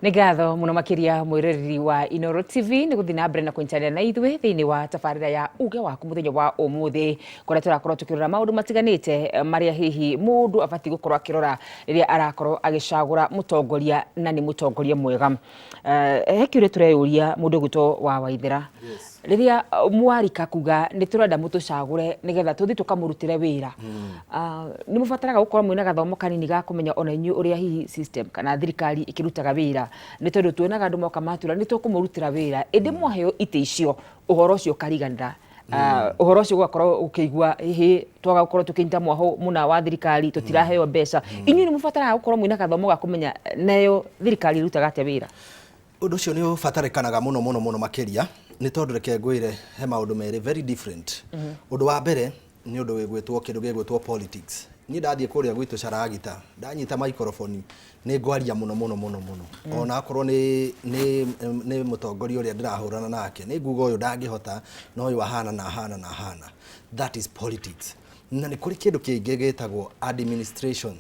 Nĩ ngatho mũno makĩria mwĩroreri wa Inoro TV nĩ gũthiĩ na mbere na kũnyitanĩra na ithuĩ thĩinĩ wa tabarĩra ya uge waku mũthenya wa ũmũthĩ, kũrĩa tũrakorwo tũkĩrora maũndũ matiganĩte marĩa hihi mũndũ abatiĩ gũkorwo akĩrora rĩrĩa arakorwo agĩcagũra mũtongoria na nĩ mũtongoria mwega. He kĩũria tũreyũria, mũndũ ũgwĩtwo wa Waithera, rĩrĩa mwarika kuga nĩ tũrenda mũtũcagũre nĩgetha tũthiĩ tũkamũrutĩre wĩra, nĩ mũbataraga gũkorwo mwĩna gathomo kanini ga kũmenya ona inyuĩ ũrĩa hihi system kana thirikari ĩkĩrutaga wĩra, nĩ tondũ tuonaga andũ moka matwĩra nĩ tũkũmũrutĩra wĩra, ĩndĩ mwaheo itĩ icio ũhoro ũcio ũkariganĩra. Ũhoro ũcio ũgakorwo ũkĩigua hĩ twaga gũkorwo tũkĩnyita mwahũ mũna wa thirikari tũtiraheo mbeca. Inyuĩ nĩ mũbataraga gũkorwo mwĩna gathomo ga kũmenya nayo thirikari ĩrutaga atĩa wĩra? Ũndũ ũcio nĩ ũbatarĩkanaga mũno mũno mũno makĩria, nĩ tondũ reke ngwĩre he maũndũ merĩ very different. Ũndũ wa mbere nĩ ũndũ wĩgwĩtwo kĩndũ gĩgwĩtwo politics. Niĩ ndathiĩ kũrĩa gwitũ Caragita, ndanyita microphone nĩ ngwaria mũno mũno mũno mũno. Ona akorwo nĩ mũtongoria ũrĩa ndĩrahũrana nake, nĩ nguga ũyũ ndangĩhota na ũyũ ahana na ahana na ahana. That is politics. Na nĩ kũrĩ kĩndũ kĩngĩ gĩtagwo administration.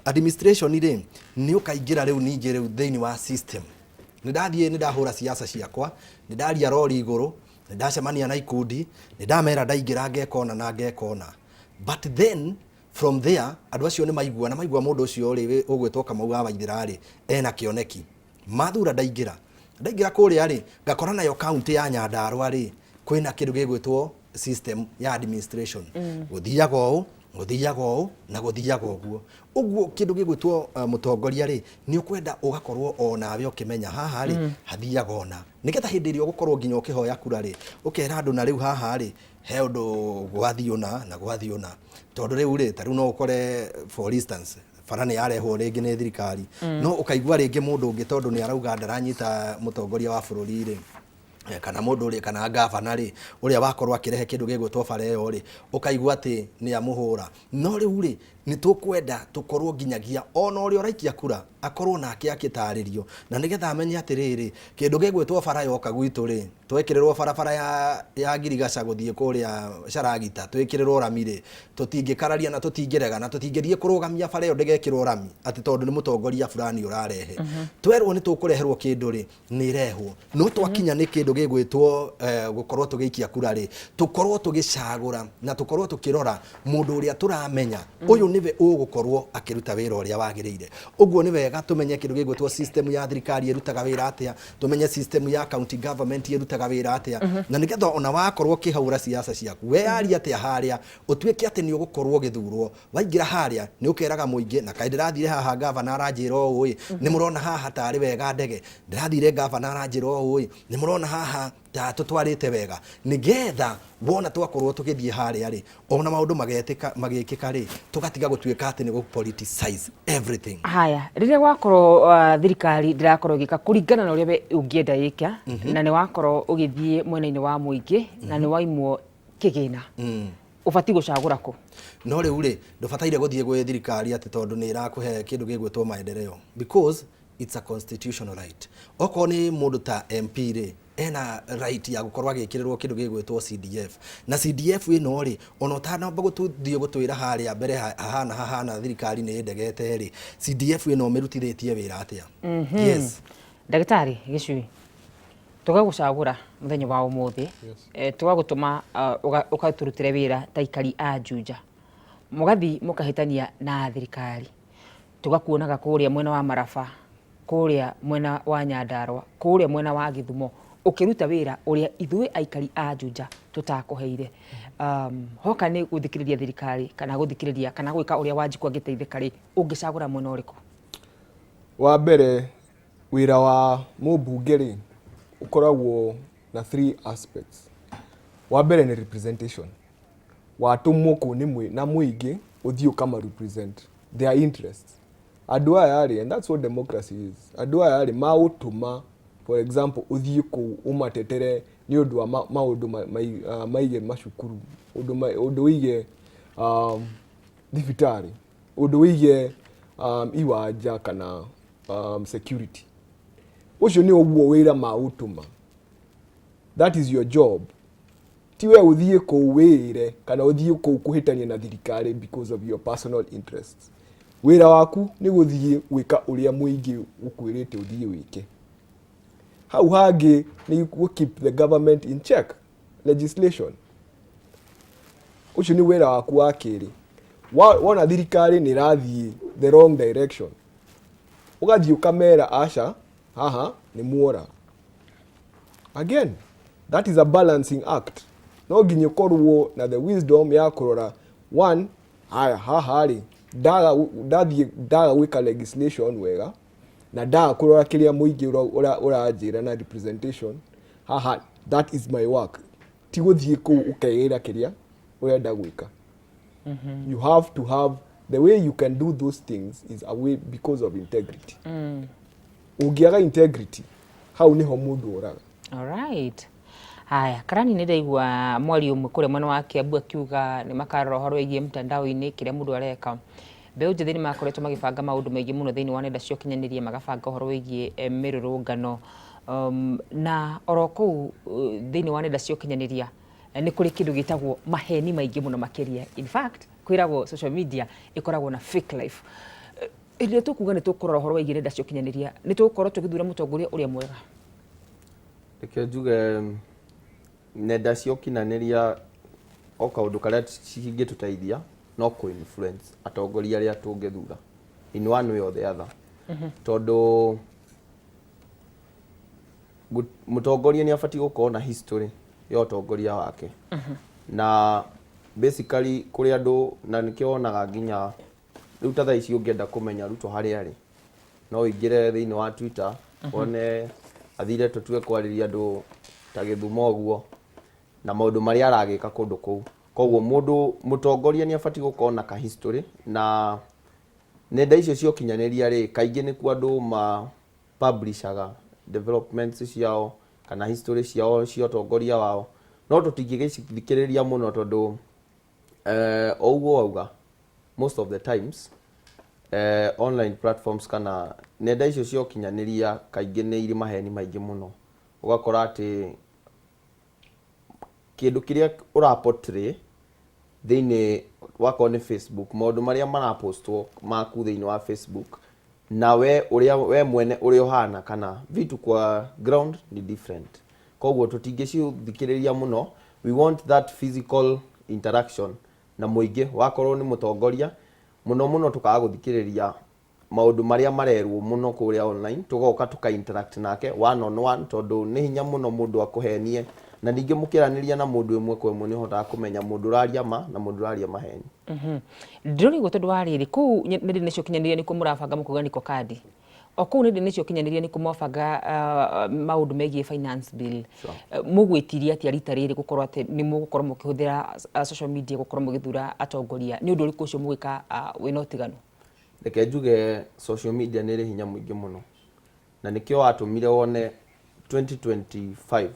Administration rĩ, nĩ ũkaingĩra rĩu ningĩ rĩu thĩinĩ wa system. Nĩ ndathiĩ nĩ ndahũra siasa ciakwa, nĩ ndaria rori igũrũ, nĩ ndacemania na ikundi, nĩ ndamera ndaingĩra ngeka ũna na ngeka ũna. But then from there andũ acio nĩ maigua, na maigua mũndũ ũcio rĩ ũgwĩtwo Kamau wa Waithera rĩ ena kĩoneki. Mathura ndaingĩra. Ndaingĩra kũrĩa rĩ, ngakora nayo kaunti ya Nyandarua rĩ kwĩna kĩndũ gĩgwĩtwo system ya administration. Gũthiaga ũũ, gũthiaga ũũ na gũthiaga ũguo. Ũguo kĩndũ gĩgwĩtwo mũtongoria rĩ, nĩ ũkwenda ũgakorwo o nawe ũkĩmenya haha rĩ hathiaga ũna, nĩgetha hĩndĩ ĩrĩa ũgũkorwo nginya ũkĩhoya kura rĩ, ũkera andũ na rĩu haha rĩ he ũndũ gwathiĩ ũna na gwathiĩ ũna. Tondũ rĩu rĩ, ta rĩu no ũkore for instance bara nĩ yarehwo rĩngĩ nĩ thirikari, no ũkaigua rĩngĩ mũndũ ũngĩ tondũ nĩ arauga ndaranyita mũtongoria wa bũrũri rĩ, kana mũndũ ũrĩa kana gavana rĩ, ũrĩa wakorwo akĩrehe kĩndũ gĩgwĩtwo bara ĩyo rĩ, ũkaigua atĩ nĩ amũhũra. No rĩu rĩ, nĩ tũkwenda tũkorwo nginyagia ona ũrĩa ũraikia kura akorwo nake akĩtarĩrio, na nĩgetha amenye atĩrĩrĩ, kĩndũ gĩgwĩtwo bara yoka gwitũ rĩ, twekĩrĩrwo barabara ya Ngirigaca gũthiĩ kũrĩa Caragita, twĩkĩrĩrwo rami rĩ, tũtingĩkararia na tũtingĩrega na tũtingĩthiĩ kũrũgamia bara ĩyo ndĩgekĩrwo rami atĩ tondũ nĩ mũtongoria fulani ũrarehe. Twerwo nĩ tũkũreherwo kĩndũ rĩ, nĩ ĩrehwo. No twakinya nĩ kĩndũ gĩgwĩtwo gũkorwo tũgĩikia kura rĩ, tũkorwo tũgĩcagũra na tũkorwo tũkĩrora mũndũ ũrĩa tũramenya ũyũ nĩwe ũgũkorwo akĩruta wĩra ũrĩa wagĩrĩire. Ũguo nĩ wega tũmenye kĩndũ gĩgwĩtwo system ya thirikari ĩrutaga wĩra atĩa, tũmenye system ya county government ĩrutaga wĩra atĩa, na nĩgetha ona wakorwo ũkĩhũra siasa ciaku weyaria atĩa harĩa, ũtuĩke atĩ nĩ ũgũkorwo ũgĩthurwo. Waingĩra harĩa nĩ ũkeraga mũingĩ, na kaĩ ndĩrathire haha gavana aranjĩra ũũ ĩ, nĩ mũrona haha tarĩ wega ndege, ndĩrathire gavana aranjĩra ũũ ĩ, nĩ mũrona haha ta tũtwarĩte wega, nĩgetha wona twakorwo tũgĩthiĩ harĩa rĩ, ona maũndũ magetĩka magĩkĩka rĩ, tũgatiga gũtuĩka atĩ nĩ gũ politicize everything. Haya, rĩrĩa gwakorwo thirikari ndĩrakorwo ĩgĩka kũringana na ũrĩa we ũngĩenda ĩke, na nĩ wakorwo ũgĩthiĩ mwena-inĩ wa mũingĩ na nĩ waimwo kĩgĩna, ũbatiĩ gũcagũra kũ? No rĩu rĩ, ndũbataire gũthiĩ gwĩ thirikari atĩ tondũ nĩ ĩrakũhe kĩndũ gĩgwĩtwo maendeleo, because it's a constitutional right. Okorwo nĩ mũndũ ta MP rĩ, ena right ya gũkorwo agĩkĩrĩrwo kĩndũ gĩgwĩtwo CDF. Na CDF ĩno rĩ, ona ũtanamba gũthiĩ gũtwĩra harĩa mbere hahana hahana thirikari nĩ ĩndegete rĩ, CDF ĩno ũmĩrutithĩtie wĩra atĩa? Yes. Ndagĩtarĩ Gĩcui, tũgagũcagũra mũthenya wa ũmũthĩ, tũgagũtũma ũgatũrutĩre wĩra ta aikari a Juja, mũgathiĩ mũkahĩtania na thirikari, tũgakuonaga kũrĩa mwena wa Maraba, kũrĩa mwena wa Nyandarua, kũrĩa mwena wa Gĩthumo, ũkĩruta wĩra ũrĩa ithuĩ aikari a Juja tũtakũheire. Hoka nĩ gũthikĩrĩria thirikari kana gũthikĩrĩria kana gwĩka ũrĩa Wanjikũ angĩteithĩka rĩ, ũngĩcagũra mwena ũrĩkũ? Wa mbere, wĩra wa mũmbunge rĩ, ũkoragwo na three aspects. Wa mbere nĩ representation. Watũmwo kũu nĩ na mũingĩ ũthiĩ ũkama represent their interests. Andũ aya rĩ, and that's what democracy is. Andũ aya rĩ, magũtũma for example ũthiĩ kũu ũmatetere nĩ ũndũ wa maũndũ maige macukuru, ũndũ wĩige thibitarĩ, ũndũ wĩige iwanja kana security. Ũcio nĩ ũguo wĩra magũtũma. That is your job. Ti we ũthiĩ kũu wĩre kana ũthiĩ kũu kũhĩtania na thirikari because of your personal interests. Wĩra waku nĩ gũthiĩ gwĩka ũrĩa mũingĩ ũkwĩrĩte ũthiĩ wĩke. Hau hangĩ nĩ gũ keep the government in check, legislation. Ũcio nĩ wĩra waku wa kerĩ. Wona thirikari nĩ ĩrathiĩ the wrong direction, ũgathiĩ ũkamera, "Aca, haha nĩ muora." Again, that is a balancing act. No nginya ũkorwo na the wisdom ya kũrora one, haya, haha rĩ, ndaga ndathiĩ ndaga gwĩka legislation wega na ndaga kũrora kĩrĩa mũingĩ ũranjĩra na representation haha, that is my work. Ti gũthiĩ kũu ũkeĩra kĩrĩa ũrenda gwĩka. You have to have the way you can do those things is a way because of integrity. Ũngĩaga integrity, hau nĩho mũndũ oraga. Alright. Haya, karani, nĩ ndaigua mwario ũmwe kũrĩa mwena wa Kiambu akiuga nĩ makarora ũhoro wĩgiĩ mtandao-inĩ kĩrĩa mũndũ areka. Mbeũ njĩthĩ nĩ makoretwo magĩbanga maũndũ maingĩ mũno thĩinĩ wa nenda cia ũkinyanĩria, magabanga ũhoro wĩgiĩ mĩrũrũngano, na oro kũu thĩinĩ wa nenda cia ũkinyanĩria nĩ kũrĩ kĩndũ gĩtagwo maheni maingĩ mũno makĩria. In fact, kwĩragwo social media ĩkoragwo na fake life. Hĩndĩ ĩrĩa tũkuga nĩ tũkũrora ũhoro wĩgiĩ nenda cia ũkinyanĩria, nĩ tũgũkorwo tũgĩthura mũtongoria ũrĩa mwega? Reke njuge, nenda cia ũkinyanĩria, o kaũndũ karĩa cingĩtũteithia no kũ influence atongoria arĩa tũngĩthura in one way or the other, tondũ mũtongoria nĩ abatiĩ gũkorwo na history ya ũtongoria wake. Na basically kũrĩ andũ, na nĩkĩo wonaga nginya rĩu ta thaa ici ũngĩenda kũmenya Ruto harĩa arĩ, no ũingĩre thĩinĩ wa Twitter wone athire tũtue kwarĩria andũ ta Gĩthumo ũguo na maũndũ marĩa aragĩka kũndũ kũu. Koguo mũndũ mũtongoria nĩ abatiĩ gũkorwo na ka history, na nenda icio cia ũkinyanĩria rĩ, kaingĩ nĩkuo andũ ma publishaga developments ciao kana history ciao cia ũtongoria wao, no tũtingĩgĩcithikĩrĩria mũno tondũ o ũguo wauga, most of the times online platforms kana nenda icio cia ũkinyanĩria kaingĩ nĩ irĩ maheni maingĩ mũno. Ũgakora atĩ kĩndũ kĩrĩa ũra portray thĩinĩ wakorwo nĩ Facebook, maũndũ marĩa marapostwo maku thĩinĩ wa Facebook na we ũrĩa we mwene ũrĩa ũhana kana vitu kwa ground ni different. Koguo tũtingĩcithikĩrĩria mũno. We want that physical interaction na mũingĩ. Wakorwo nĩ mũtongoria mũno mũno, tũkaga gũthikĩrĩria maũndũ marĩa marerwo mũno kũrĩa online, tũgoka tũka interact nake one on one, tondũ nĩ hinya mũno mũndũ akũhenie. Na ningĩ mũkĩaranĩria na mũndũ ĩmwe kwa ĩmwe, nĩ ũhotaga kũmenya mũndũ ũraria ma na mũndũ ũraria maheni. Ndĩrorigwo tondũ wa rĩrĩ, kũu nenda-inĩ cia ũkinyanĩria nĩkuo mũrabanga mũkauga niko kandi, o kũu nenda-inĩ cia ũkinyanĩria nĩkuo mwabanga maũndũ megiĩ finance bill. Mũgwĩtiria atĩa rita rĩrĩ gũkorwo atĩ nĩ mũgũkorwo mũkĩhũthĩra social media gũkorwo mũgĩthura atongoria? Nĩ ũndũ ũrĩkũ ũcio mũgwĩka wĩna ũtiganu? Reke njuge, social media nĩ ĩrĩ hinya mũingĩ mũno, na nĩkĩo watũmire wone 2025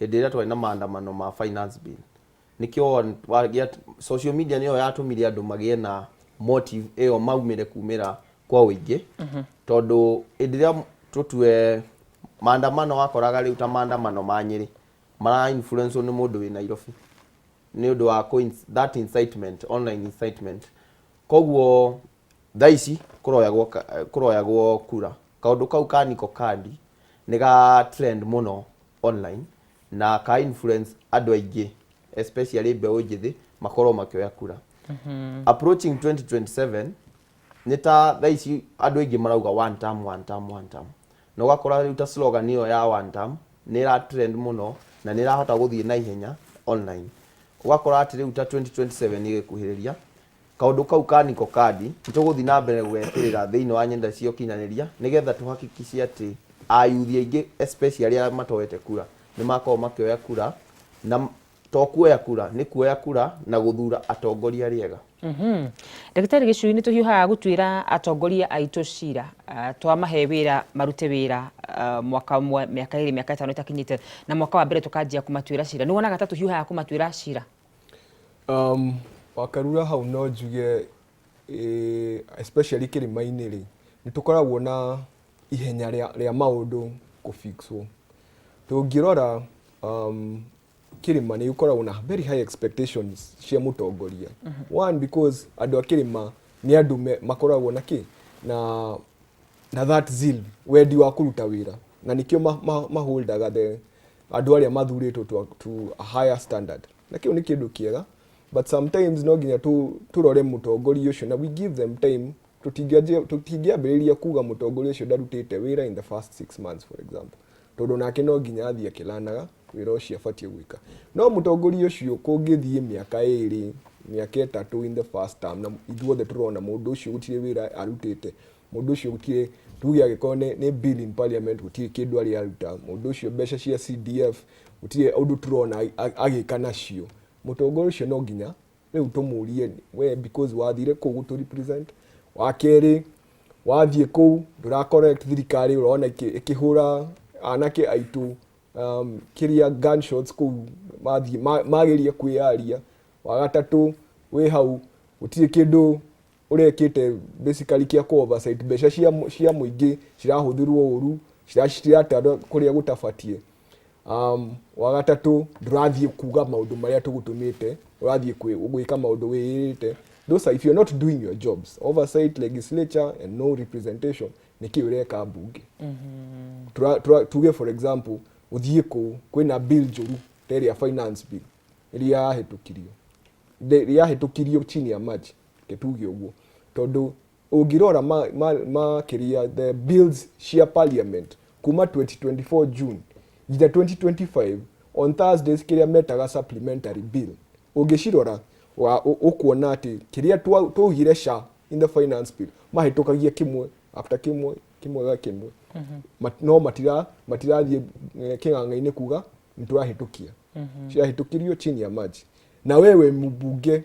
hĩndĩ ĩrĩa twarĩ na maandamano ma finance bill, nĩkĩo social media nĩyo yatũmire andũ magĩe na motive ĩyo maumĩre kumĩra kwa ũingĩ, tondũ hĩndĩ ĩrĩa tũtue maandamano, wakoraga rĩu ta maandamano ma Nyĩrĩ mara influence nĩ mũndũ wĩ Nairobi nĩ ũndũ wa that incitement, online incitement. Koguo thaa ici kũroyagwo kura, kaũndũ kau ka niko kandi nĩ ga trend mũno online na ka influence andũ aingĩ, especially mbeũ njĩthĩ, makorwo makĩoya kura. Approaching 2027, nĩ ta thaa ici andũ aingĩ marauga one term, one term, one term, na ũgakora rĩu ta slogan ĩyo ya one term nĩ ĩra trend mũno na nĩ ĩrahota gũthiĩ na ihenya online. Ũgakora atĩ rĩu ta 2027 ĩgĩkuhĩrĩria, kaũndũ kau ka niko kandi nĩ tũgũthiĩ na mbere gũgekĩrĩra thĩinĩ wa nyenda cia ũkinyanĩria, nĩgetha tũhakikice atĩ ayuthi aingĩ, especially arĩa matoete kura, nĩ makorwo makĩoya kura, na to kuoya kura, nĩ kuoya kura na gũthura atongoria arĩa. Ndagĩtarĩ Gĩcui, nĩ tũhiũhaga gũtuĩra atongoria aitũ cira, twamahe wĩra marute wĩra mwaka ũmwe, mĩaka 2, mĩaka 5 ĩtakinyĩte, na mwaka wa mbere tũkanjia kũmatuĩra cira. Nĩ wonaga ta tũhiũhaga kũmatuĩra cira? Wakarura, hau no njuge especially kĩrĩma-inĩ rĩ, nĩ tũkoragwo na ihenya rĩa maũndũ kũfixwo. Tũngĩrora kĩrĩma nĩ gĩkoragwo na very high expectations cia mũtongoria. One, because andũ a kĩrĩma Nĩ andũ makoragwo na kĩ na that zeal, wendi wa kũruta wĩra, na nĩkĩo maholdaga the andũ arĩa mathurĩtwo to a higher standard, na kĩu nĩ kĩndũ kĩega. But sometimes no nginya tũrore mũtongoria ũcio na we give them time. Tũtingĩambĩrĩria kuga mũtongoria ũcio ndarutĩte wĩra in the first 6 months, for example, tondũ nake no nginya athiĩ akĩlanaga wĩra ũcio abatiĩ gwĩka. No mũtongoria ũcio kũngĩthiĩ mĩaka 2, mĩaka 3 in the first term, na ithuothe tũrona mũndũ ũcio gũtirĩ wĩra arutĩte, mũndũ ũcio gũtirĩ, tuge angĩkorwo nĩ bill in parliament, gũtirĩ kĩndũ arĩ aruta mũndũ ũcio, mbeca cia CDF gũtirĩ ũndũ tũrona agĩka nacio, mũtongoria ũcio no nginya rĩu tũmũrie, we, because wathire kũu gũtũ represent. Wa kerĩ, wathiĩ kũu ndũra correct thirikari, ũrona ĩkĩhũra anake aitũ kĩrĩa gunshots kũu mathiĩ mageria kwĩyaria. Wa gatatũ, wĩ hau gũtirĩ kĩndũ ũrekĩte basically kĩa kũ oversight mbeca cia mũingĩ cirahũthĩrwo ũru, ciratarwo kũrĩa gũtabatiĩ. Wa gatatũ, ndũrathiĩ kuga maũndũ marĩa tũgũtũmĩte, ũrathiĩ gwĩka maũndũ wĩĩrĩte. Those are, if you're not doing your jobs, oversight, legislature and no representation, nĩkĩ ũreka mbunge? Tuge for example, ũthiĩ kũu kwĩna bill njũru ta ĩrĩa finance bill ĩrĩa yahĩtũkirio. Yahĩtũkirio chini ya maji, reke tuge ũguo, tondũ ũngĩrora makĩria the bills cia parliament kuma 2024 June nginya 2025, on Thursdays kĩrĩa metaga supplementary bill, ũngĩcirora ũkuona atĩ kĩrĩa twaugire sha in the finance bill mahĩtũkagia kĩmwe after kĩmwe, kĩmwe ga kĩmwe. No matirathiĩ kĩng'ang'a-inĩ kuga nĩ tũrahĩtũkia. Cirahĩtũkirio chini ya maji, na wewe mbunge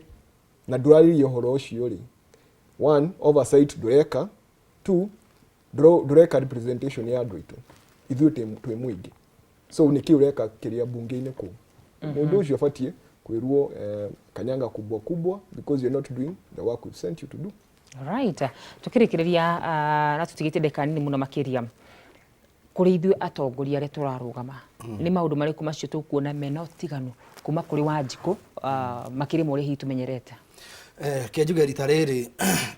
na ndũrarĩria ũhoro ũcio rĩ, one, oversight ndũreka, two, ndũreka representation ya andũ aitũ, ithuĩ twĩ mũingĩ. So nĩkĩ ũreka kĩrĩa mbunge-inĩ kũu? Mũndũ ũcio abatiĩ kwĩrwo kanyanga kubwa kubwa, because you're not doing the work we've sent you to do. Right. Tukĩrĩkĩrĩria na tũtigĩte ndagĩka nini mũno makĩria, kũrĩ ithuĩ atongoria arĩa tũrarũgama, nĩ maũndũ marĩkũ macio tũkuona mena ũtiganu kuma kũrĩ Wanjikũ makĩria ma ũrĩa hihi tũmenyerete? Ke njuge rita rĩrĩ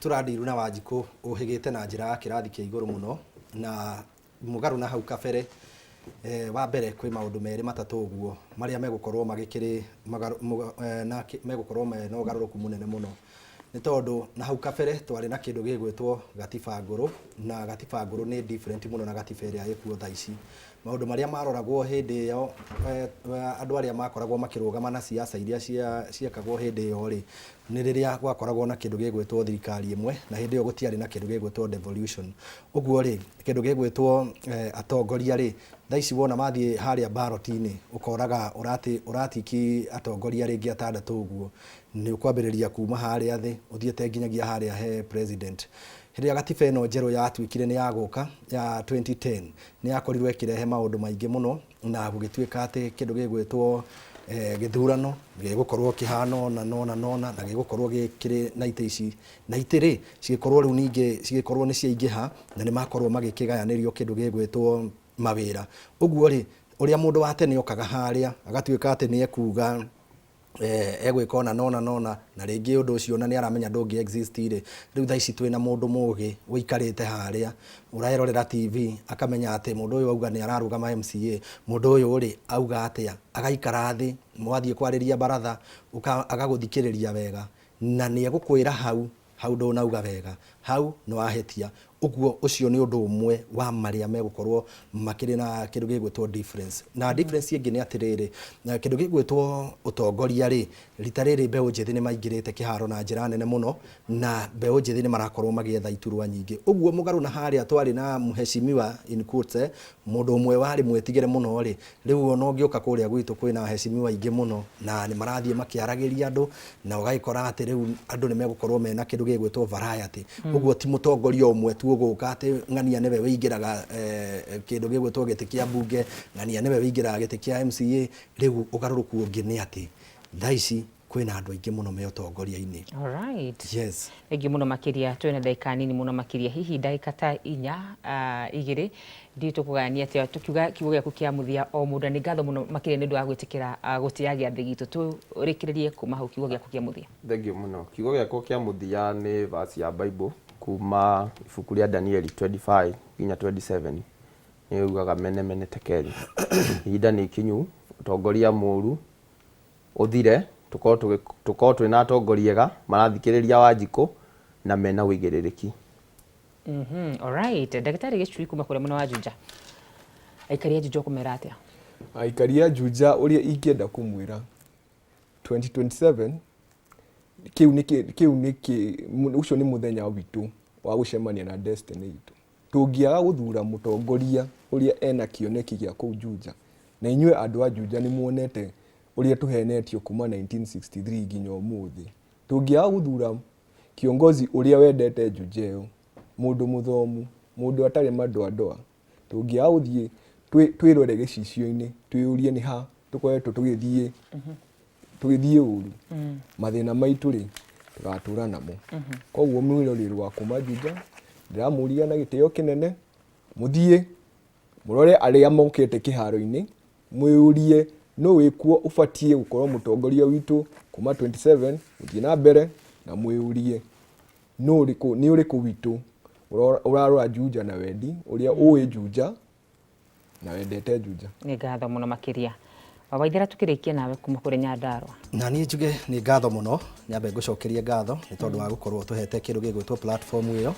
tũrandiru na Wanjikũ ũhĩgĩte na njĩra ya kĩrathi kĩa igũrũ mũno na mũgarũ na hau kabere. Wa mbere, kwĩ maũndũ merĩ matatũ ũguo marĩa megũkorwo magĩkĩrĩ na megũkorwo mena ũgarũrũku mũnene mũno, nĩ tondũ na hau kabere twarĩ na kĩndũ gĩgwĩtwo gatiba ngũrũ, na gatiba ngũrũ nĩ different mũno na gatiba ĩrĩa ĩkuo thaa ici. Maũndũ marĩa maroragwo hĩndĩ ĩyo, andũ arĩa makoragwo makĩrũgama na siasa iria ciekagwo hĩndĩ ĩyo rĩ, nĩ rĩrĩa gwakoragwo na kĩndũ gĩgwĩtwo thirikari ĩmwe, na hĩndĩ ĩyo gũtiarĩ na kĩndũ gĩgwĩtwo devolution. Ũguo rĩ, kĩndũ gĩgwĩtwo atongoria rĩ, thaa ici wona mathiĩ harĩa ballot-inĩ, ũkoraga ũratiki atongoria rĩngĩ atandatũ. Ũguo nĩ ũkwambĩrĩria kuma harĩa thĩ ũthiĩte nginyagia harĩa he president. Hĩndĩ ĩrĩa gatiba ĩno njerũ yatuĩkire nĩ yagũka ya 2010, nĩ yakorirwo ĩkĩrehe maũndũ maingĩ mũno, na gũgĩtuĩka atĩ kĩndũ gĩgwĩtwo gĩthurano gĩgũkorwo kĩhana ũna nona nona, na gĩgũkorwo gĩkĩrĩ na itĩ ici na itĩ rĩ cigĩkorwo rĩu ningĩ cigĩkorwo nĩ ciaingĩha, na nĩ makorwo magĩkĩgayanĩrio kĩndũ gĩgwĩtwo mawĩra. Ũguo rĩ, ũrĩa mũndũ wa tene okaga harĩa agatuĩka atĩ nĩ ekuga egwĩka ũna nona nona, na rĩngĩ ũndũ ũcio ona nĩ aramenya ndũngĩ exist rĩ, rĩu thaa ici twĩna mũndũ mũgĩ ũikarĩte harĩa ũrerorera TV, akamenya atĩ mũndũ ũyũ auga nĩ ararũgama MCA, mũndũ ũyũ rĩ auga atĩa, agaikara thĩ, mwathiĩ kwarĩria baratha, agagũthikĩrĩria wega, na nĩ egũkwĩra hau hau ndũnauga wega, hau nĩ wahĩtia. Ũguo ũcio nĩ ũndũ ũmwe wa marĩa megũkorwo makĩrĩ na kĩndũ gĩgwĩtwo difference. Na difference ĩngĩ nĩ atĩrĩrĩ, na kĩndũ gĩgwĩtwo ũtongoria rĩ, rita rĩrĩ mbeũ njĩthĩ nĩ maingĩrĩte kĩharo na njĩra nene mũno, na mbeũ njĩthĩ nĩ marakorwo magĩetha iturwa nyingĩ. Ũguo mũgarũ na harĩa twarĩ na mheshimiwa in quotes, mũndũ ũmwe warĩ mwĩtigĩre mũno rĩ, rĩu ona ũngĩũka kũrĩa gwitũ kwĩna heshimiwa aingĩ mũno, na nĩ marathiĩ makĩaragĩria andũ, na ũgagĩkora atĩ rĩu andũ nĩ megũkorwo mena kĩndũ gĩgwĩtwo variety. Ũguo ti mũtongoria ũmwe tu ũgũka atĩ ng'ania nĩwe wĩingĩraga kĩndũ gĩgwĩtwo gĩtĩ kĩa mbunge, ng'ania nĩwe wĩingĩraga gĩtĩ kĩa MCA. Rĩu ũgarũrũku ũngĩ nĩ atĩ thaa ici Kwĩna andũ aingĩ mũno me ũtongoria-inĩ. Alright. Yes. Thengiũ mũno makĩria. Twĩna ndagĩka nini mũno makĩria, hihi ndagĩka ta inya, igĩrĩ, ndiũĩ tũkũgayania atĩa, tũkiuga kiugo gĩaku kĩa mũthia o mũndũ. Na nĩ ngatho mũno makĩria nĩ ũndũ wa gwĩtĩkĩra gũtĩa gĩathĩ gitũ. Tũrĩkĩrĩrie kuma hau, kiugo gĩaku kĩa mũthia. Thengiũ mũno. Kiugo gĩakwa kĩa mũthia nĩ verse ya Bible kuma ibuku rĩa Danieli 25 nginya 27, nĩ yugaga mene mene tekeli. Ihinda nĩ ikinyu ũtongoria mũru ũthire, tũkorwo twĩna atongoria ega marathikĩrĩria Wanjikũ na mena ũigĩrĩrĩki. Alright. Ndagĩtarĩ Gĩcui kuma kũrĩa mwena wa Juja, aikari a Juja ũkũmera atĩa? Aikari a Juja, ũrĩa ingĩenda kũmwĩra, 2027 kĩu nĩ kĩu nĩ ũcio nĩ mũthenya witũ wa gũcemania na destiny itũ. Tũngĩaga gũthura mũtongoria ũrĩa ena kĩoneki gĩa kũu Juja, na inyuĩ andũ a Juja nĩ muonete ũrĩa tũhenetio kuma 1963 nginya ũmũthĩ, tũngĩaga gũthura kiongozi ũrĩa wendete Juja ĩyo, mũndũ mũthomu, mũndũ atarĩ madoadoa, tũngĩaga gũthiĩ twĩrore gĩcicio-inĩ, twĩyũrie nĩ ha tũkoretwo tũgĩthiĩ ũru, mathĩna maitũ rĩ, tũgatũra namo. Koguo mwĩroreri wa kuma Juja, ndĩramũria na gĩtĩo kĩnene, mũthiĩ mũrore arĩa mokĩte kĩharo-inĩ, mwĩyũrie nũ wĩkuo ũbatiĩ gũkorwo mũtongoria witũ kuma 27 gũthiĩ na mbere, na mwĩyũrie nũ ũrĩkũ, nĩ ũrĩkũ witũ ũrarora Juja na wendi ũrĩa ũĩ Juja na wendete Juja. Nĩ ngatho mũno makĩria. Waithera, tũkĩrĩkia nawe kuma kũrĩ Nyandarua. Na niĩ njuge nĩ ngatho mũno, nyambe ngũcokerie ngatho nĩ tondũ wa gũkorwo tũhete kĩndũ gĩgwĩtwo platform ĩyo,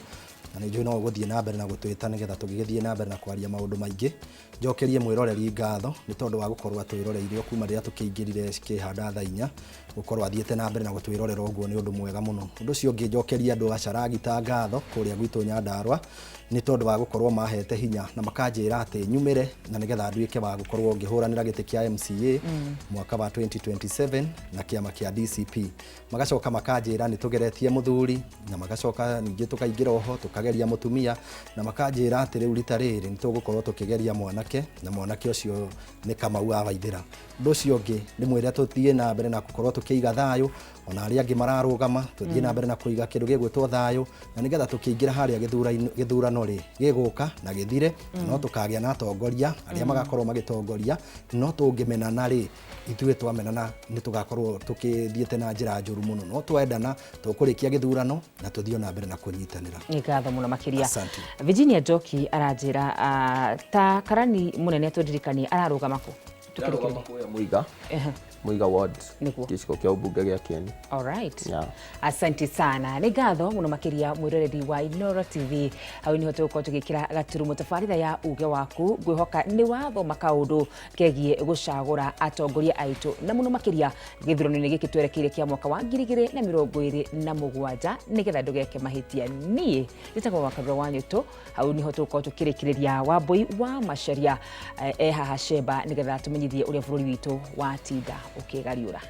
na nĩ njũĩ no ũgũthiĩ na mbere na gũtwĩta nĩgetha tũgĩgĩthiĩ na mbere na kwaria maũndũ maingĩ. Njokerie mwĩroreri ngatho nĩ tondũ wa gũkorwo atwĩroreire o kuma rĩrĩa tũkĩingĩrire cikĩhanda thaa 4, gũkorwo athiĩte na mbere na gũtwĩrorera ũguo nĩ ũndũ mwega mũno. Ũndũ ũcio ũngĩ, njokerie andũ a Caragita ngatho kũrĩa gwitũ Nyandarua nĩ tondũ wa gũkorwo mahete hinya na makanjĩra atĩ nyumĩre na nĩgetha nduĩke wa gũkorwo ngĩhũranĩra gĩtĩ kĩa MCA mwaka wa 2027 na kĩama kĩa DCP. Magacoka makanjĩra nĩ tũgeretie mũthuri, na magacoka ningĩ tũkaingĩra oho tũkageria mũtumia, na makanjĩra atĩ rĩu rita rĩrĩ nĩ tũgũkorwo tũkĩgeria mwanake, na mwanake ũcio nĩ Kamau wa Waithĩra. Ũndũ ũcio ũngĩ nĩ mwĩre tũthiĩ na mbere na gũkorwo tũkĩiga thayũ, ona arĩa angĩ mararũgama tũthiĩ na mbere na kũiga kĩndũ gĩgwĩtwo thayũ, na nĩgetha tũkĩingĩra harĩa gĩthurano rĩ gĩgũka na gĩthire, no tũkagĩa na atongoria arĩa magakorwo magĩtongoria. No tũngĩmenana rĩ, ithuĩ twamenana nĩ tũgakorwo tũkĩthiĩte na njĩra njũru mũno, no twendana tũkũrĩkia gĩthurano na tũthiĩ na mbere na kũnyitanĩra. Nĩ ngatho mũno makĩria. Asante. Virginia Njoki aranjĩra, ta karani mũnene, tũndirikanie ararũgama kũ? Ndĩrarũgama kũrĩa Mũiga, Mũiga ward. Nĩguo. Gĩcigo kĩa ũmbunge gĩa Kieni. Alright. Yeah. Asante sana. Nĩ ngatho mũno makĩria mwĩroreri wa Inooro TV. Hau nĩho tũgũkorwo tũgĩkĩra gaturumo tabarĩra ya uge waku. Ngwĩhoka nĩ wathoma kaũndũ kegiĩ gũcagũra atongoria aitũ, na mũno makĩria gĩthurano-inĩ gĩkĩ twerekeire kĩa mwaka wa 2027, nĩgetha ndũgeke mahĩtia. Niĩ njĩtagwo Wakarura wa Nyũtũ. Hau nĩho tũgũkorwo tũkĩrĩkĩrĩria. Wambui wa Macharia e haha Sheba nĩgetha tũmenyithie ũrĩa bũrũri witũ watinda ũkĩgariũra.